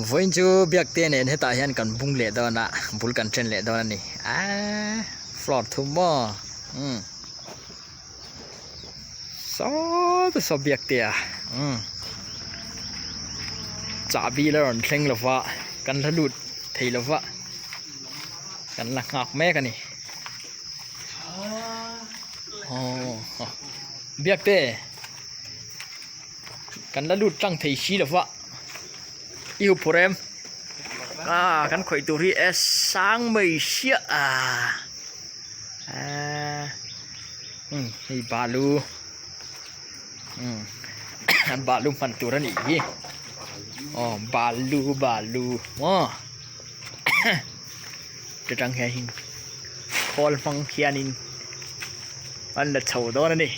Vawiin chu Biakte nen hetah hian kan bung leh dawn a, bul kan then leh dawn a ni. Aaaa floor thum maw umm saw te saw Biakte a umm chahbi la rawn thleng lo va kan la lut thei lo va kan la nghak mek a ni. Aww Biakte. Kan la lut tlang thei si lova i hup phur em ah kan khawih tur hi e sang mai siah a ah umm hei balu umm balu hman tur a nih hi aw balu balu maw ta tang hian in khawl hmang hianin an la chho dawn a ni.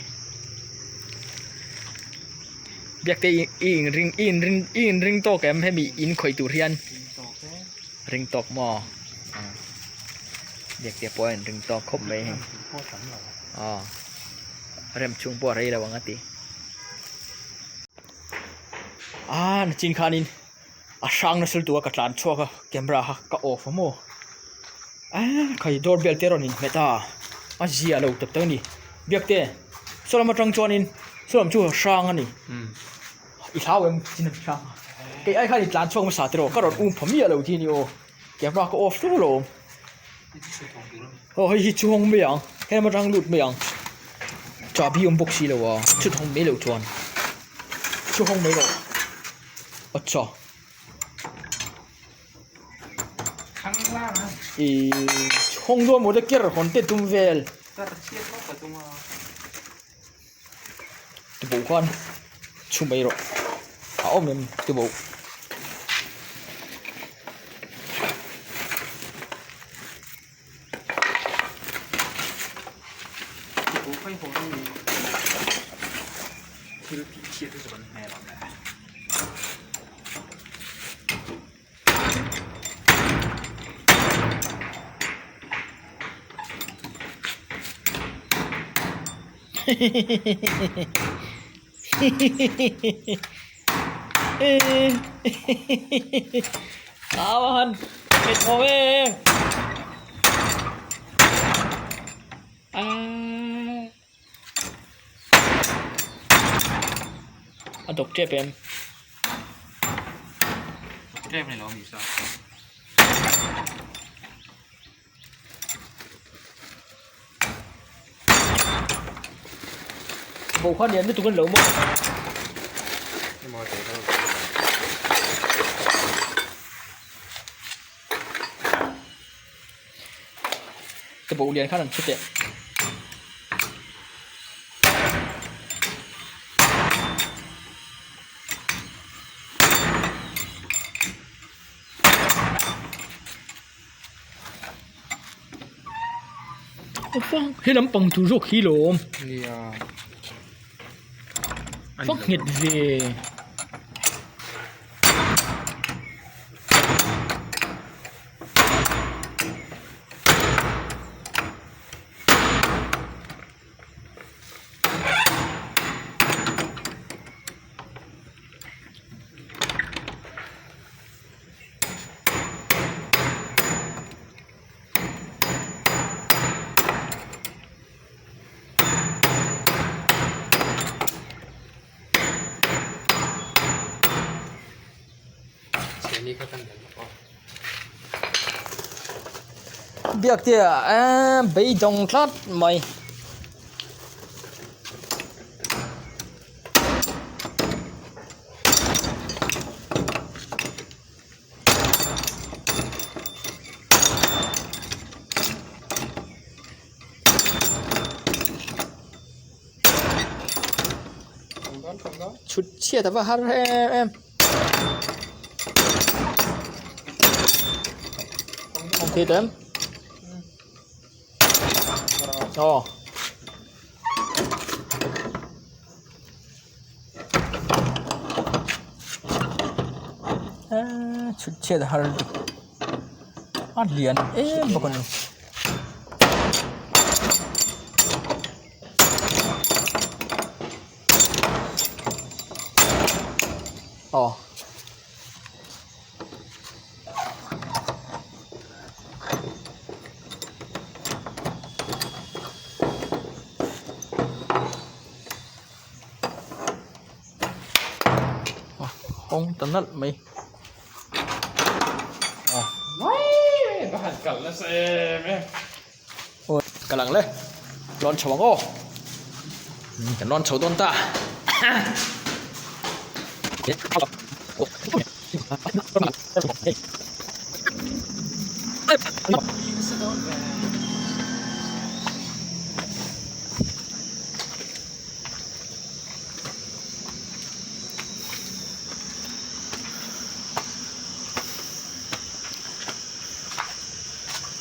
Biakte i inring i inring i inring tawk em hemi in khawih tur hian ring tawk maw Biakte pawh a inring tawk khawp mai hei aw rem chhung pawh a rei lo ang a ti ah nachin khanin a hrang nasa lutuk a ka tlan chhuak a camera kha ka off a maw eee khai door bell te a rawn inhmet a a zia lo tak tak a ni biakte saw lam atang chuanin saw lam chu a hrang a ni i hlau em chin a hrang a kei ai khan i tlan chhuak hmasa tiraw ka rawn um pha miah lo hi a ni aw camera ka off hlur alawm aw hei hi chhung mai ang helama atang lut mai ang chahbi awm bawk silo a chhut hawng mai loh chuan chhut hawng mai rawh. Acha ih chhawng dawn maw te ker hawn te tum vel tibo khan chhu mai rawh a awm em tibo. Awan nghet awm em a dawk tep em Bo kha lian lutuk an lo maw. Te bo lian khan an chhu teh. He lampang tur zawk hi lawm vak nghet ve. Biak te ah eee beidawng tlat mai. Chhut chhiat a va har em em. Awm thei tawh em? Aw. Eee chhut chhiat a har lutuk a lian em bawk a ni. Aw. hawng ta nalh mai aw ka lang le lawn chho ang aw kan lawn chho dawn ta.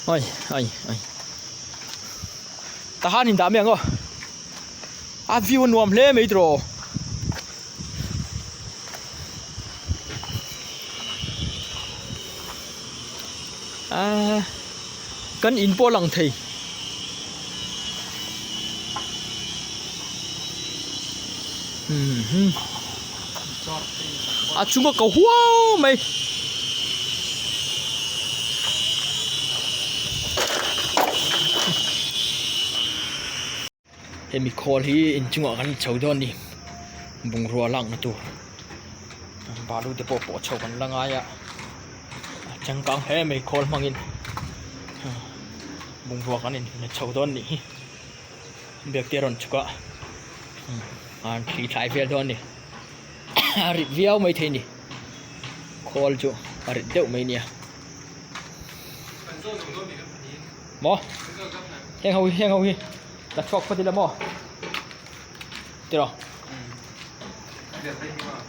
Ai ai ai tahan in dah mai ang aw a view a nuam hle mai tiraw. Aaa kan in pawh a lang thei. Umm a chunga ko huau mai. Hemi khawl hi inchungah kan chho dawn a ni bungrua lakna tur balu te pawh pawh chho kan la ngai a a changkang hle mai khawl hmangin bungrua kan in chho dawn a nih hi biak te a rawn chhuk a an thli thlai vel dawn a ni a rit viau maithei a ni khawl chu a rit deuh mai nia. Maw heng ho hi heng ho hi la chhuak phawt ila maw tiraw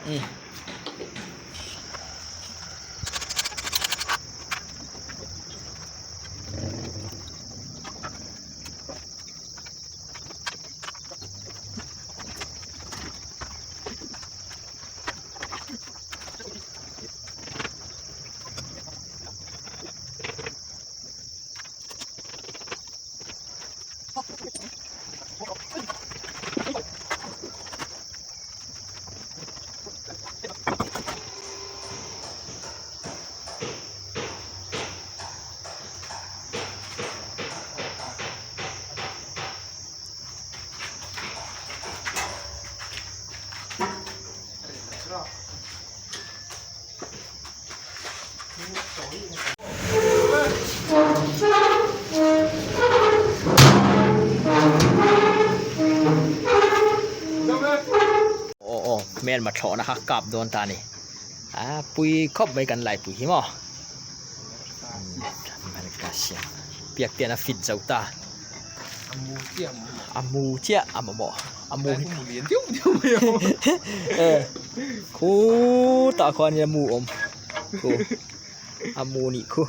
umm. Aw aw hmelma thlawhna kha kap dawn ta a ni a pui khawp mai kan laipui hi maw piak te an a fit zo ta a mu chiah a mamawh a mu hi khutah khuanin a mu awm. Khu a mu nih khu.